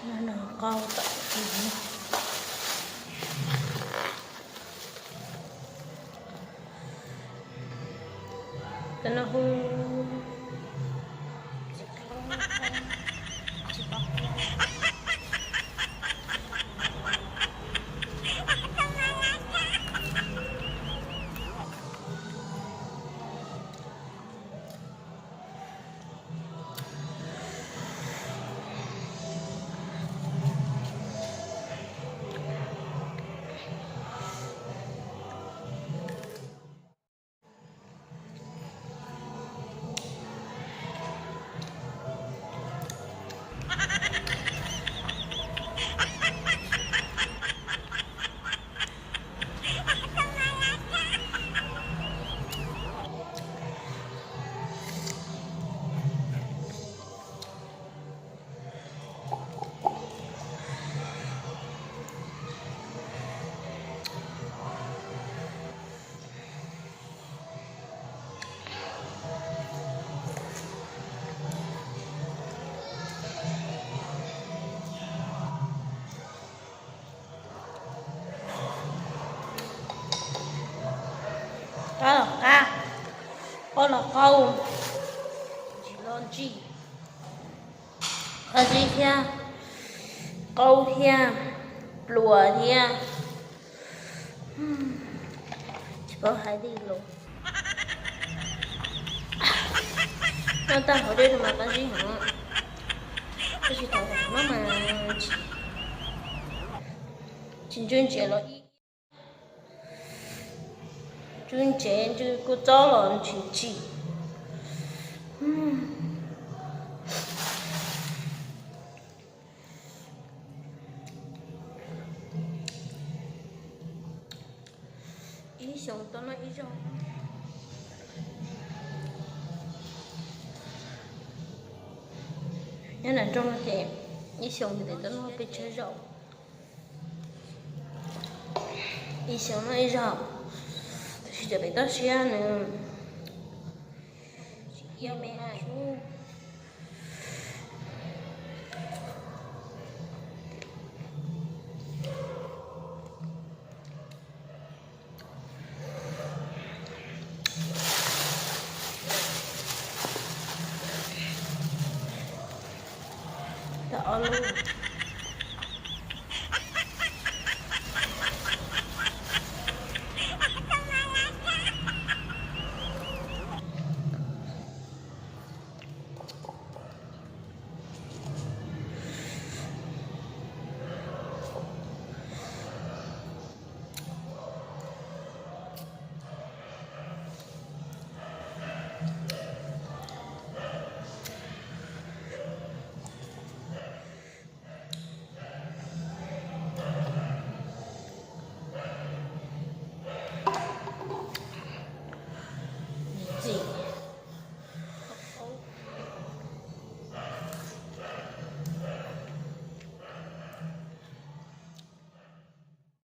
No qau tom no. Cov no hu Qab los qab, qaub los qaub, ntsis los ntsis, qab zib thiab, qaub thiab, pluas thiab. Tsis paub hais li los. Noj tag hauv dej mas qab zib heev, tab sis thaum no mas tsis ntsws ntses los ib, ntsws ntses ntsws kua txob los tsis tsim. Ib xyoos tau noj ib zaug. Nyob nram nroog no ces ib xyoos ces tau noj peb tsawg zaus. Ib xyoos noj ib zaug, tab sis cov pem toj siab nws tsis iab me. Tau ob lub.